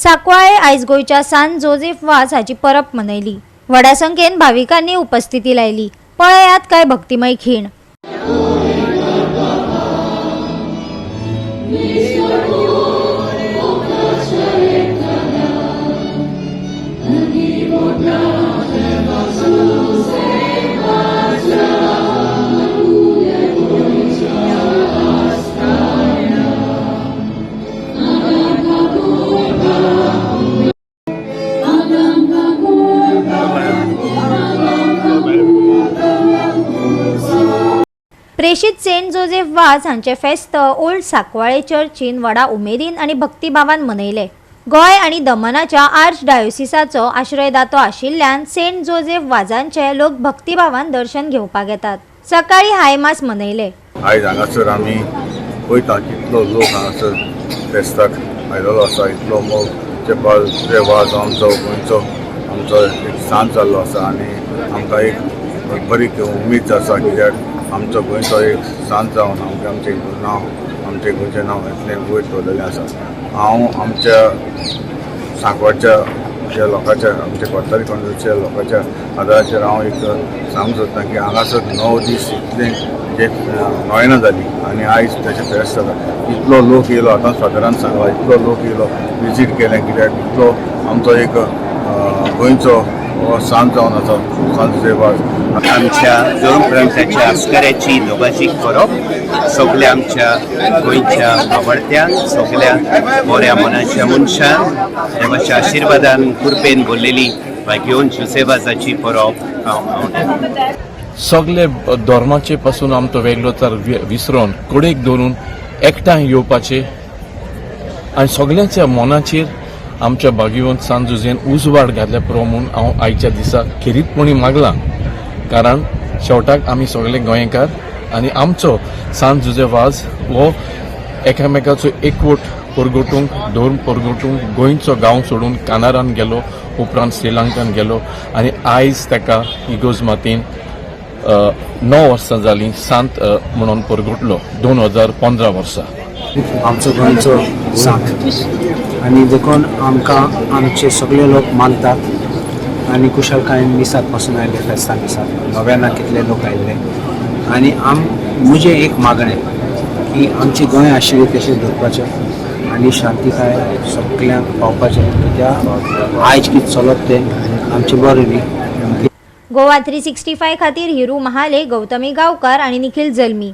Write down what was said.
सांकवाळे आयज गोंयच्या सांत जोझेफ वाज हाची परब मनयली. व्हडा संख्येन भाविकांनी उपस्थिती लायली. पळयात काय भक्तिमय खीण. प्रेषित सेंट जोझेफ वाज हांचे फेस्त ओल्ड सांकवाळे चर्चीन व्हडा उमेदीन आनी भक्तिभावान मनयले. गोंय आनी दमनाच्या आर्च डायोसिसाचो आश्रयदातो आशिल्ल्यान सेंट जोझेफ वाजांचे लोक भक्तिभावान दर्शन घेवपाक येतात. सकाळी हायमास मनयले. आयज हांगासर आमी पळयता कितलो लोक हांगासर फेस्ताक आयलेलो आसा. इतलो मोग जे वाज आमचो गोंयचो आमचो एक सांत जाल्लो आसा आनी आमकां एक बरी उमेद आसा, कित्याक आमचो गोंयचो एक सांत जावन आमकां आमचें नांव, आमचें गोंयचें नांव इतलें वयर दवरलेलें आसा. हांव आमच्या सांकवाळच्या ज्या लोकांच्या, आमच्या कोत्तारी कॉन्वेंटच्या लोकांच्या आदाराचेर हांव एक सांगूंक सोदतां की हांगासर 9 दीस इतलें जे नोवेनां जाली आनी आयज तेचें फेस्त जाता. इतलो लोक येयलो, आतां फादरान सांगला, इतलो लोक येयलो, विजीट केलें, कित्याक इतलो आमचो एक गोंयचो हो सांत जावन आसा सांत जुझे वाज. आमच्या धर्मग्रंथाच्या अस्कऱ्याची दोगाची करप सगल्या आमच्या गोंयच्या आवडत्यांक, सगल्या बऱ्या मनाच्या मनशान देवाच्या आशिर्वादान कृपेन भरलेली भाग्योन जुसेवाजाची परब हांव सगळे धर्माचे पासून आमचो वेगळो तर विसरोन कडेक दवरून एकठांय येवपाचे आनी सगळ्यांच्या मनाचेर आमच्या भाग्यवंत सांत जुझेन उजवाड घातल्या पुरो म्हूण हांव आयच्या दिसा खेरीतपणी मागलां. कारण शेवटाक आमी सगळे गोंयकार आनी आमचो सांत जुझे वाज हो एकामेकाचो एकवट परगटूंक, धर्म परगटूंक गोंयचो गांव सोडून कानारान गेलो, उपरांत श्रीलंकान गेलो आनी आयज ताका इगोज मातीन 9 वर्सां जालीं सांत म्हणून परगटलो 2015 वर्सा. आमचो गोंयचो सांत आनी देखून आमकां आमचे सगळे लोक मानतात आनी कुशळकायेन मिसाक पासून आयले, फेस्ता मिसाक नव्याना कितले लोक आयिल्ले. आनी म्हजें एक मागणें की आमची गोंय आशिल्ली तशें दवरपाचें आनी शांतिकाय सगल्यांक पावपाचें, कित्याक आयज कितें चलत तें आमचें बरें न्ही. गोवा 365 खातीर हिरू महाले, गौतमी गांवकार आनी निखिल जल्मी.